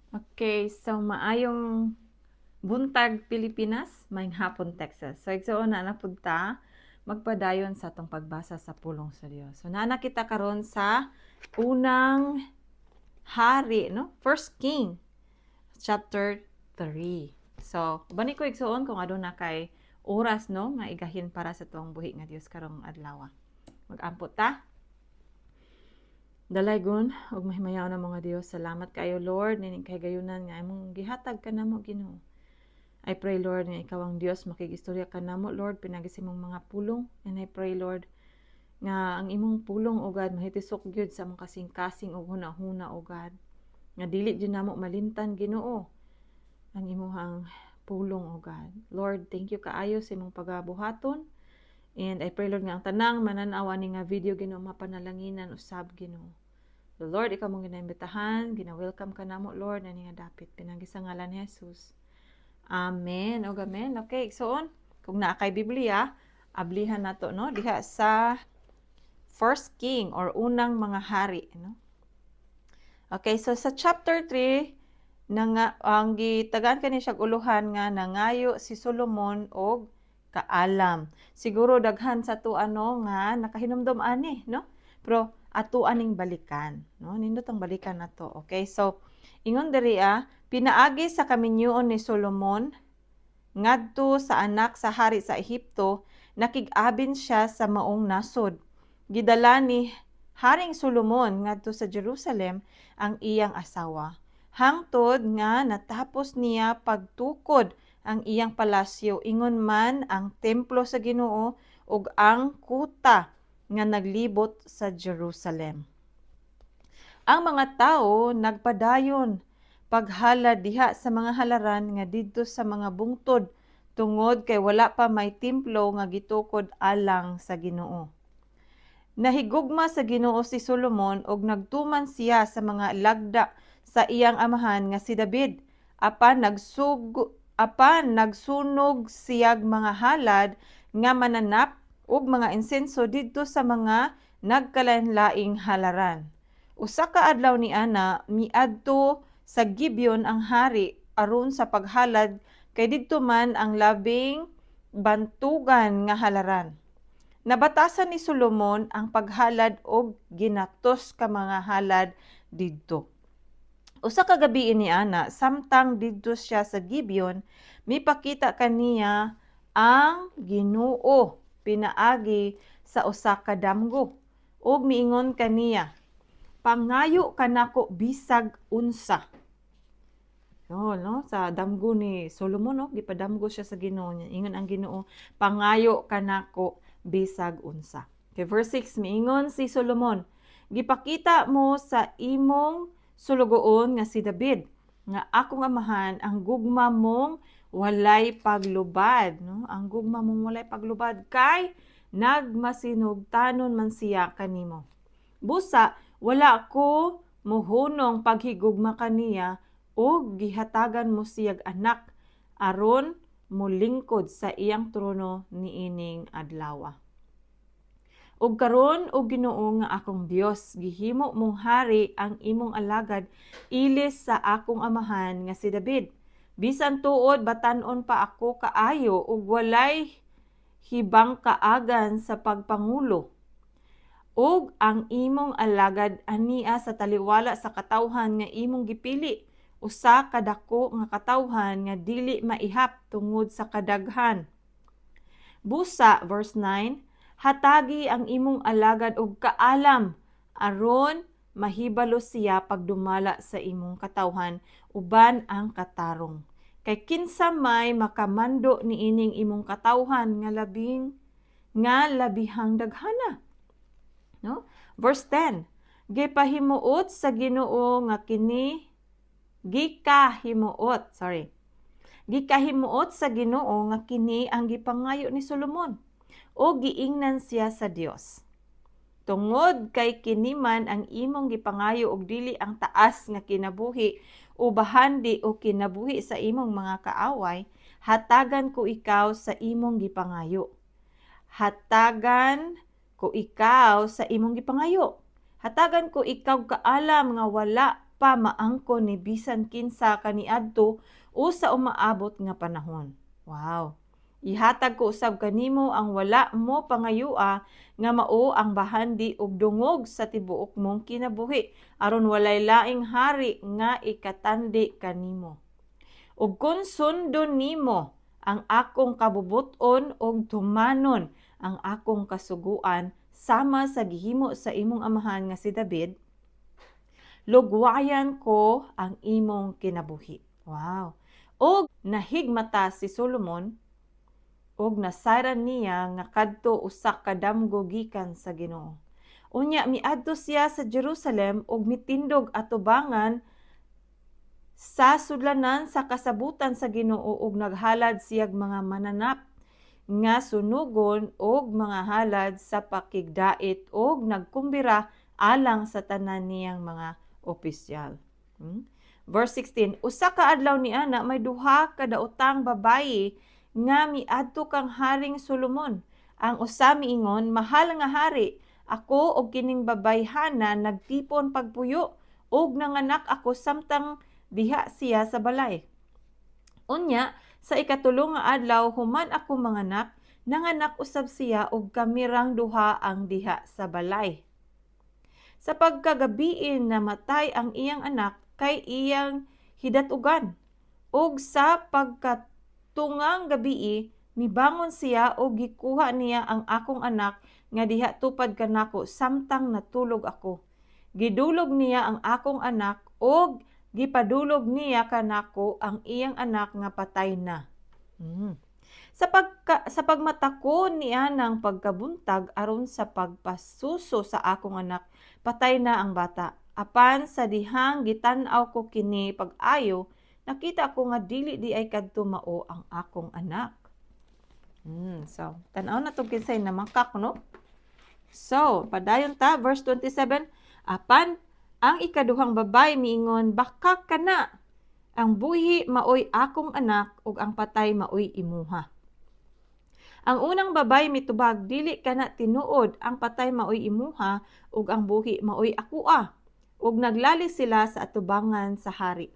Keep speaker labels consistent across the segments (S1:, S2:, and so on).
S1: Okay, so maayong buntag, Pilipinas, maayong hapon, Texas. So igsoon, na na pud ta magpadayon sa atong pagbasa sa pulong sa Dios. So naa na kita karon sa Unang Hari, no? First King chapter 3. So, uban ko, igsoon, kung aduna kay oras, no, nga igahin para sa atong buhi nga Dios karong adlaw. Mag-ampo ta. Dalaygon ug mahimayaw na mga Dios, salamat kayo, Lord, nining kahigayunan nga imong gihatag kanamo, Ginoo. I pray, Lord, nga ikaw ang Dios makigistorya kanamo, Lord, pinaagi sa imong mga pulong, and I pray, Lord, nga ang imong pulong, O God, mahitisok gyud sa among kasing-kasing ug hunahuna, O God. Nga dili gyud namo malimtan, Ginoo, ang imong pulong, O God. Lord, thank you kaayo sa imong pagabuhaton. And I pray, Lord, nga ang tanang mananaw ani nga video, Ginoo, mapanalanginan usab, Ginoo. The Lord, ikaw mong ginaimbitahan, gina-welcome ka namo, Lord, ani nga dapit pinaagi sa ngalan ni Jesus. Amen. O amen. Okay, so on, kung naa kay Biblia, ablihan nato, no, diha sa First King or Unang Mga Hari, no. Okay, so sa chapter 3 nga ang gitagaan kani siya uluhan nga "Nangayo si Solomon og kaalam". Siguro daghan sa ato ano nga nakahinumdom ani, no? Pero ato aning balikan, no? Nindot ang balikan nato. Okay, so ingon diri ah, pinaagi sa kaminyoon ni Solomon ngadto sa anak sa hari sa Ehipto, nakig-abin siya sa maong nasod. Gidala ni Haring Solomon ngadto sa Jerusalem ang iyang asawa, hangtod nga natapos niya pagtukod ang iyang palasyo, ingon man ang templo sa Ginoo ug ang kuta nga naglibot sa Jerusalem. Ang mga tawo nagpadayon paghalad diha sa mga halaran nga didto sa mga bungtod tungod kay wala pa may templo nga gitukod alang sa Ginoo. Nahigugma sa Ginoo si Solomon ug nagtuman siya sa mga lagda sa iyang amahan nga si David, apan nagsunog siyag mga halad nga mananap ug mga insenso didto sa mga nagkalain-laing halaran. Usa ka adlaw ni ana, miadto sa Gibeon ang hari aron sa paghalad kay didto man ang labing bantugan nga halaran. Nabatasan ni Solomon ang paghalad og ginatos ka mga halad didto. Usa ka gabii ni ana, samtang didto siya sa Gibeon, mipakita kaniya ang Ginoo pinaagi sa usa ka damgo ug miingon kaniya, "Pangayo kanako bisag unsa." No, no, sa damgo ni Solomon, no, gipadamgo siya sa Ginoo niya. Ingon ang Ginoo, "Pangayo kanako bisag unsa." Okay, verse 6, miingon si Solomon, "Gipakita mo sa imong sulugoon nga si David nga akong amahan ang gugma mong walay paglubad, no? Ang gugma mong walay paglubad kay nagmasinugtanon man siya kanimo. Busa wala ko muhunong paghigugma kaniya ug gihatagan mo siyag anak aron molingkod sa iyang trono niining adlaw. Ug karon, o Ginoo nga akong Dios, gihimo mong hari ang imong alagad ilis sa akong amahan nga si David. Bisan tuod batan-on pa ako kaayo ug walay hibang kaagan sa pagpangulo. Ug ang imong alagad ania sa taliwala sa katawhan nga imong gipili, usa ka dako nga katawhan nga dili maihap tungod sa kadaghan. Busa, verse 9, hatagi ang imong alagad og kaalam aron mahibalo siya pagdumala sa imong katawhan uban ang katarong. Kay kinsa may makamando niining imong katawhan nga labihang daghana?" No? Verse 10. Gipahimuot sa Ginoo nga kini gikahimuot, sorry. Gikahimuot sa Ginoo nga kini ang gipangayo ni Solomon o giingnan siya sa Dios, "Tungod kay kini man ang imong gipangayo og dili ang taas nga kinabuhi o bahandi o kinabuhi sa imong mga kaaway, hatagan ko ikaw sa imong gipangayo. Hatagan ko ikaw sa imong gipangayo. Hatagan ko ikaw kaalam nga wala pa maangkon ni bisan kinsa kaniadto o sa umaabot nga panahon. Wow. Ihatag ko usab kanimo ang wala mo pangayua nga mao ang bahandi ug dungog sa tibuok mong kinabuhi, aron walay laing hari nga ikatandi kanimo. Ug kun sundon nimo ang akong kabubut-on ug tumanon ang akong kasuguan sama sa gihimo sa imong amahan nga si David, lugwayan ko ang imong kinabuhi. Wow. Og nahigmata si Solomon ug nasayran niya nga kadto usa ka damgo gikan sa Ginoo. Unya miadto siya sa Jerusalem ug mitindog atubangan sa sudlanan sa kasabutan sa Ginoo ug naghalad siyag mga mananap nga sunugon og mga halad sa pakigdait ug nagkumbira alang sa tanan niyang mga opisyal. Verse 16, usa ka adlaw ni ana, may duha ka daotang babayi nga miadto kang Haring Solomon. Ang usa miingon, "Mahal nga hari, ako og kining babayhana nagtipon pagpuyo ug nanganak ako samtang diha siya sa balay. Unya, sa ikatulo nga adlaw human ako manganak, nanganak usab siya ug kamirang duha ang diha sa balay. Sa pagkagabiin namatay ang iyang anak kay iyang hidatugan. Ug sa pagkatungang gabii mibangon siya ug gikuha niya ang akong anak nga diha tupad kanako samtang natulog ako. Gidulog niya ang akong anak ug gipadulog niya kanako ang iyang anak nga patay na. Sa pagmata ko niya ng pagkabuntag aron sa pagpasuso sa akong anak, patay na ang bata. Apan sa dihang gitan-aw ko kini pag-ayo, nakita ko nga dili diay kadto mao ang akong anak." So, tan-aw na tong kinsay namakak, no? So, padayon ta, verse 27, apan ang ikaduhang babaye miingon, "Bakak kana! Ang buhi maoy akong anak ug ang patay maoy imuha." Ang unang babaye mitubag, "Dili kana tinuod, ang patay maoy imuha ug ang buhi maoy akoa." Ug naglali sila sa atubangan sa hari.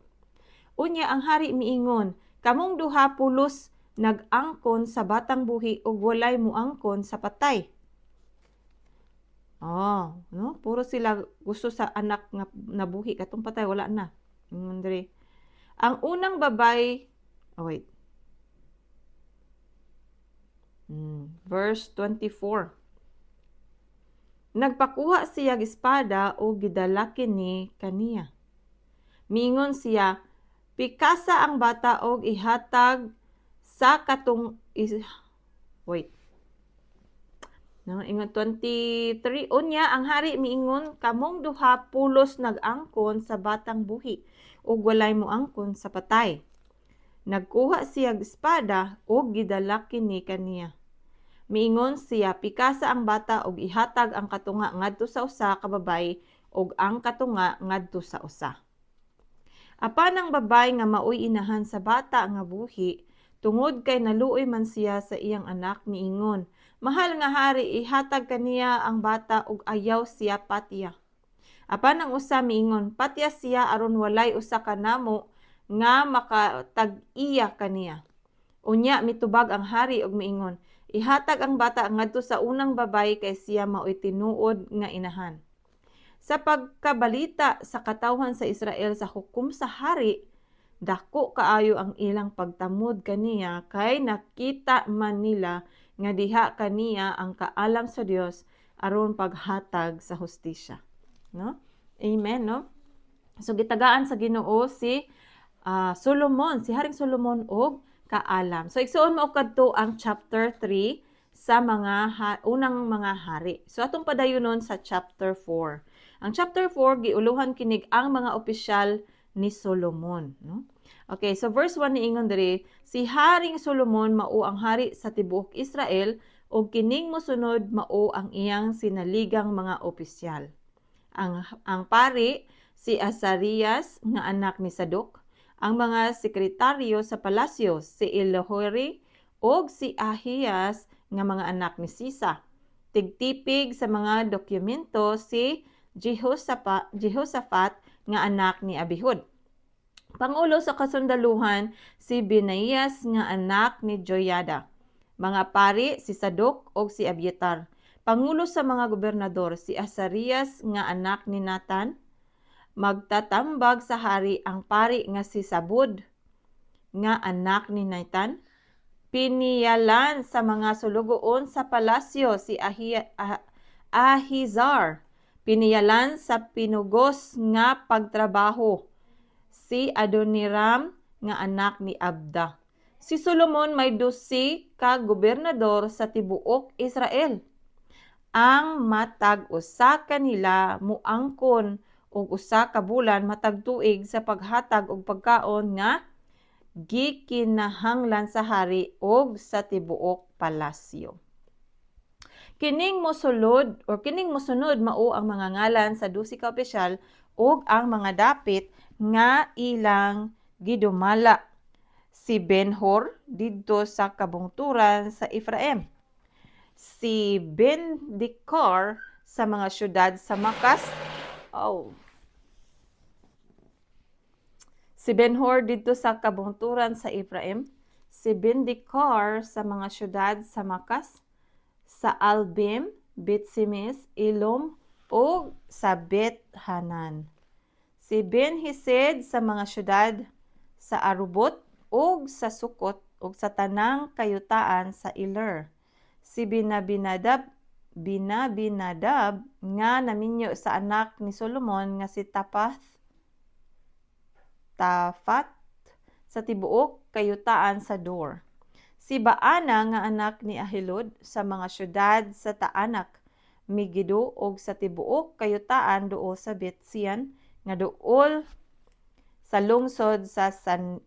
S1: Unya ang hari miingon, "Kamong duha pulos nag-angkon sa batang buhi ug walay muangkon sa patay." Oh, no? Puro sila gusto sa anak nga nabuhi, katong patay wala na. Ingon diri. Ang unang babaye, oh wait. Verse 24. Nagpakuha siya espada ug gidala kini kaniya. Miingon siya, "Pikasa ang bata og ihatag sa katong is, wait." No, ingon 23, unya ang hari miingon, "Kamong duha pulos nag-angkon sa batang buhi ug walay moangkon sa patay." Nagkuha siya espada ug gidala kini kaniya. Miingon siya, "Pikasa ang bata ug ihatag ang katunga ngadto sa usa ka babayi ug ang katunga ngadto sa usa." Apan ang babayi nga maoy inahan sa bata nga buhi, tungod kay naluoy man siya sa iyang anak, miingon, "Mahal nga hari, ihatag kaniya ang bata ug ayaw siya patya." Apan ang usa miingon, "Patya siya aron walay usa kanamo nga makatag-iya kaniya." Unya mitubag ang hari ug miingon, "Ihatag ang bata ngadto sa unang babayi kay siya maoy tinuod nga inahan." Sa pagkabalita sa katawhan sa Israel sa hukom sa hari, dako kaayo ang ilang pagtamod kaniya kay nakita man nila nga diha kaniya ang kaalam sa Dios aron paghatag sa hustisya. No? Amen, no? So gitagaan sa Ginoo si Solomon, si Haring Solomon og kaalam. So igsuon, mao kadto ang chapter 3 sa mga unang mga hari. So atong padayonon sa chapter 4. Ang chapter 4 giuluhan kinig ang mga opisyal ni Solomon, no? Okay, so verse 1 niingon diri, si Haring Solomon mao ang hari sa tibuok Israel ug kining mosunod mao ang iyang sinaligang mga opisyal. Ang pari si Azarias nga anak ni Sadok, ang mga sekretaryo sa palasyo si Elihoref ug si Ahiyas nga mga anak ni Sisa. Tigtipig sa mga dokumento si Jehoshaphat. nga anak ni Abihud. Pangulo sa kasundaluhan si Benayas nga anak ni Joyada. Mga pari si Sadok ug si Abiatar. Pangulo sa mga gobernador si Azarias nga anak ni Nathan. Magtatambag sa hari ang pari nga si Sabud nga anak ni Nathan. Piniyalan sa mga sulugoon sa palasyo si Ahizar. Piniyalan sa pinugos nga pagtrabaho si Adoniram nga anak ni Abda. Si Solomon may 12 ka gobernador sa tibuok Israel. Ang matag usa kanila muangkon og 1 ka bulan matag tuig sa paghatag og pagkaon nga gikinahanglan sa hari og sa tibuok palasyo. Kining mosulod or kining mosunod mao ang mga ngalan sa 12 ka opisyal ug ang mga dapit nga ilang gidumala. Si Benhor didto sa kabungturan sa Efraim. Si Ben Dikar sa mga syudad sa Makas. Oh. Si Benhor didto sa kabungturan sa Efraim. Si Bendikar sa mga syudad sa Makas, sa Albim, Betsimis, Ilom, ug sa Bet Hanan. Si Ben Hesed sa mga syudad sa Arubot ug sa Sukot ug sa tanang kayutaan sa Iler. Si Binabinadab nga naminyo sa anak ni Solomon nga si Tafat sa tibuok kayutaan sa Dor. Si Baana nga anak ni Ahilud sa mga syudad sa Taanak, Megido ug sa tibuok kayutaan duol sa Betsian nga duol sa lungsod sa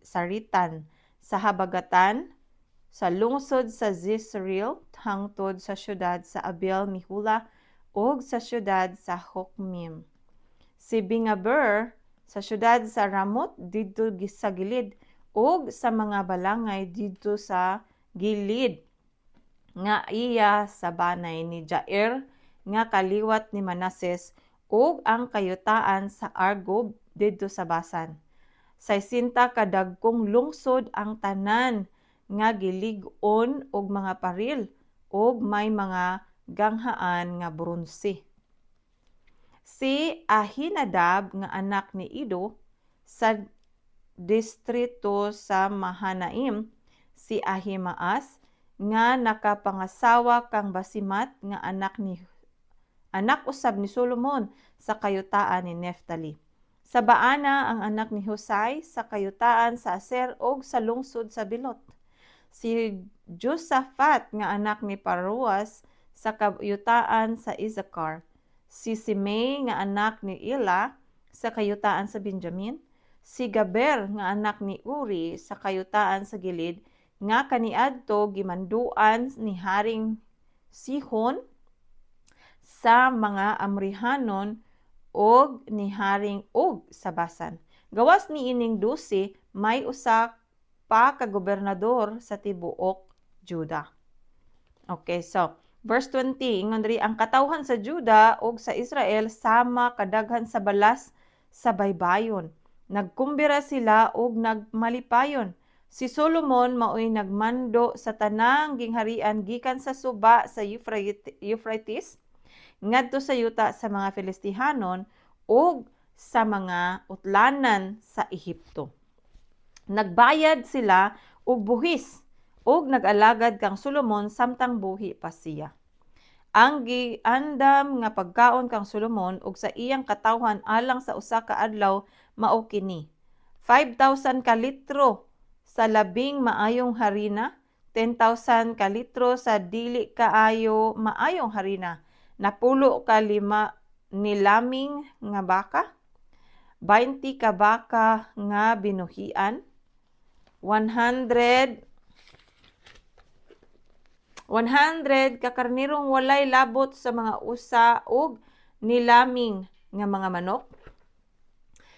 S1: Saritan sa habagatan sa lungsod sa Jezreel hangtod sa syudad sa Abel Mihula ug sa syudad sa Hokmim. Si Bingaber sa syudad sa Ramot didto sa Gilead ug sa mga balangay didto sa Gilead nga iya sa banay ni Jair nga kaliwat ni Manases ug ang kayutaan sa Argob didto sa Basan. 60 ka dagkong lungsod ang tanan nga gilig-on og mga paril ug may mga ganghaan nga bronse. Si Ahinadab nga anak ni Ido sa distrito sa Mahanaim, si Ahimaas nga nakapangasawa kang Basimat nga anak usab ni Solomon sa kayutaan ni Neftali. Sa Baana ang anak ni Husay sa kayutaan sa Aser ug sa lungsod sa Bilot. Si Josaphat nga anak ni Paruas sa kayutaan sa Isakar. Si Simei nga anak ni Ila sa kayutaan sa Benjamin. Si Gaber nga anak ni Uri sa kayutaan sa Gilead nga kaniadto gimanduan ni Haring Sihon sa mga Amrihanon og ni Haring Og sa Basan. Gawas ni ining 12, may usa pa ka gobernador sa tibuok Juda. Okay, so verse 20, ingon diri, ang katawhan sa Juda ug sa Israel sama kadaghan sa balas sa baybayon. Nagkumbira sila ug nagmalipayon. Si Solomon maoy nagmando sa tanang gingharian gikan sa suba sa Euphrates ngadto sa yuta sa mga Filistihanon ug sa mga utlanan sa Ehipto. Nagbayad sila og buhis ug nag-alagad kang Solomon samtang buhi pa siya. Ang giandam nga pagkaon kang Solomon ug sa iyang katawhan alang sa 1 ka adlaw mao kini: 5,000 ka litro sa labing maayong harina, 10,000 ka litro sa dili kaayo maayong harina, 95 nilaming nga baka, 20 ka baka nga binuhian, 100 100 ka karnirong walay labot sa mga usa ug nilaming nga mga manok.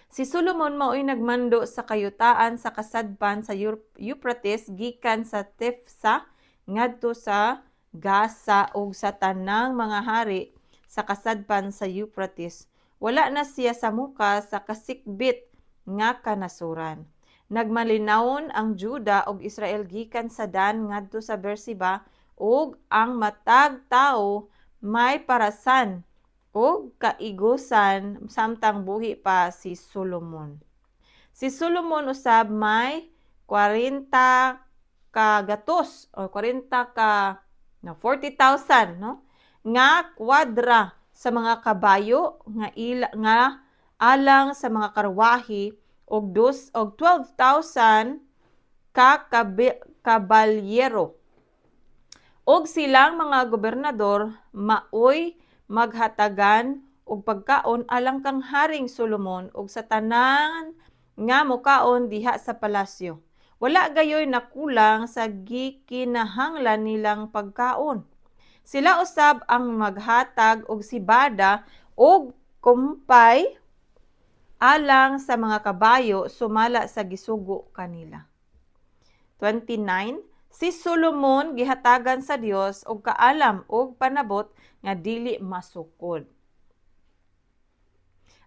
S1: Si Solomon maoy nagmando sa kayutaan sa kasadpan sa Euphrates gikan sa Tifsa ngadto sa Gaza ug sa tanang mga hari sa kasadpan sa Euphrates. Wala na siya samuka sa kasikbit nga kanasuran. Nagmalinawon ang Juda ug Israel gikan sa Dan ngadto sa Berseba, ug ang matag tawo may parasan ug kaigusan samtang buhi pa si Solomon. Si Solomon usab may 40 ka gatos o 40 ka, no, 40,000, no, nga kwadra sa mga kabayo nga ila nga alang sa mga karwahe og dos og 12,000 ka kabalyero. Og silang mga gobernador maoy maghatagan og pagkaon alang kang Haring Solomon ug sa tanan nga mokaon diha sa palasyo. Wala gayoy nakulang sa gikinahanglan nilang pagkaon. Sila usab ang maghatag og sibada og kumpay alang sa mga kabayo sumala sa gisugo kanila. 29. Si Solomon gihatagan sa Dios og kaalam ug panabot nga dili masukod.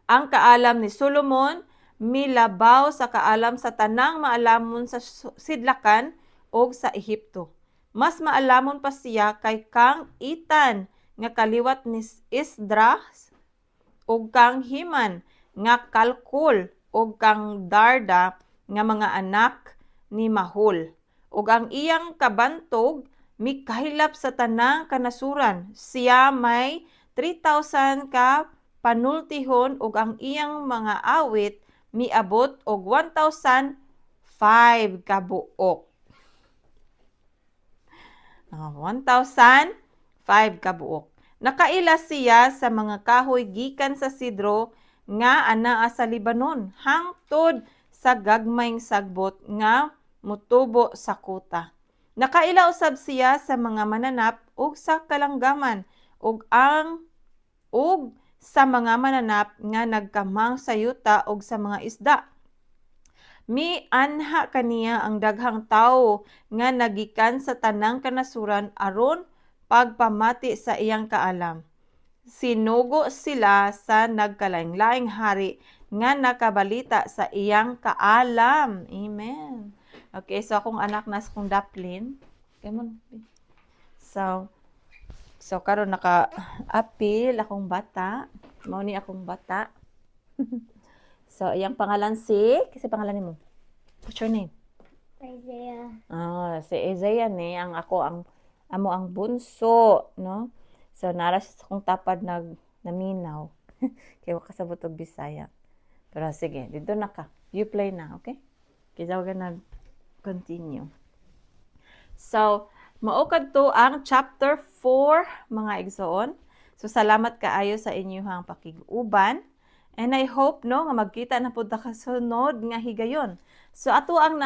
S1: Ang kaalam ni Solomon milabaw sa kaalam sa tanang maalamon sa sidlakan ug sa Ehipto. Mas maalamon pa siya kay kang Itan nga kaliwat ni Esdras ug kang Himan nga Kalkol ug kang Darda nga mga anak ni Mahol. Ug ang iyang kabantog mikahilap sa tanang kanasuran. Siya may 3,000 ka panultihon ug ang iyang mga awit miabot og 1,005 ka buok. 1,005 ka buok. Nakaila siya sa mga kahoy gikan sa sidro nga anaa sa Libanon hangtod sa gagmayng sagbot nga mutubo sa kuta. Nakaila usab siya sa mga mananap ug sa kalanggaman ug sa mga mananap nga nagkamang sa yuta ug sa mga isda. Mi-anha kaniya ang daghang tawo nga nagikan sa tanang kanasuran aron pagpamati sa iyang kaalam. Sinugo sila sa nagkalain-laing hari nga nakabalita sa iyang kaalam. Amen. Okay, so akong anak na kong daplin. Come on. So karon naka-apil akong bata. Mao ni akong bata. So, iyang pangalan si, kasi pangalan nimo? What's your name?
S2: Isaiah.
S1: Ah, si Isaiah ni ang ako ang amo ang bunso, no? So nara siya sa akong tapad nag naminaw. Kay wa kasabot og Bisaya. Pero sige, dito na ka. You play na, okay? Kaya we're gonna continue. So, mao kadto ang chapter 4, mga igsoon. So salamat kaayo sa inyong pakig-uban. And I hope, no, nga magkita na pud ta kasunod nga higayon. So ato ang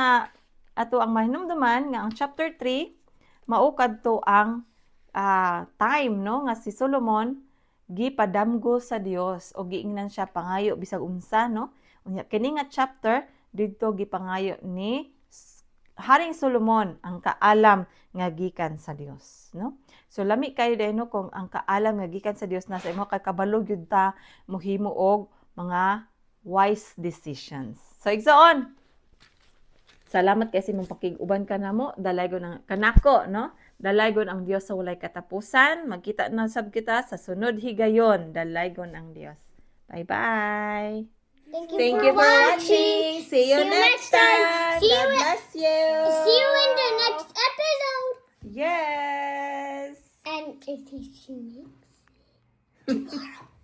S1: mahinumduman nga ang chapter 3 mao kadto ang time, no, nga si Solomon gipadamgo sa Dios o giingnan siya pangayo bisag unsa, no. Unya kini nga chapter, didto gipangayo ni Haring Solomon ang kaalam nga gikan sa Dios, no. So lami kayo diay, no, kung ang kaalam nga gikan sa Dios na sa imo kay kabalo gyud ta mohimo og mga wise decisions. So igsoon, salamat kay sa imong pakig-uban kanamo. Dalaygon ang kanako, no? Dalaygon ang Dios sa walay katapusan. Magkita na sab kita sa sunod higayon. Dalaygon ang Dios. Bye-bye.
S2: Thank you
S1: Thank
S2: for
S1: you for
S2: watching.
S1: watching. See you
S2: See you
S1: next
S2: next time.
S1: time.
S2: See
S1: God
S2: you
S1: bless you.
S2: See you in the next episode.
S1: Yes.
S2: And if you next tomorrow.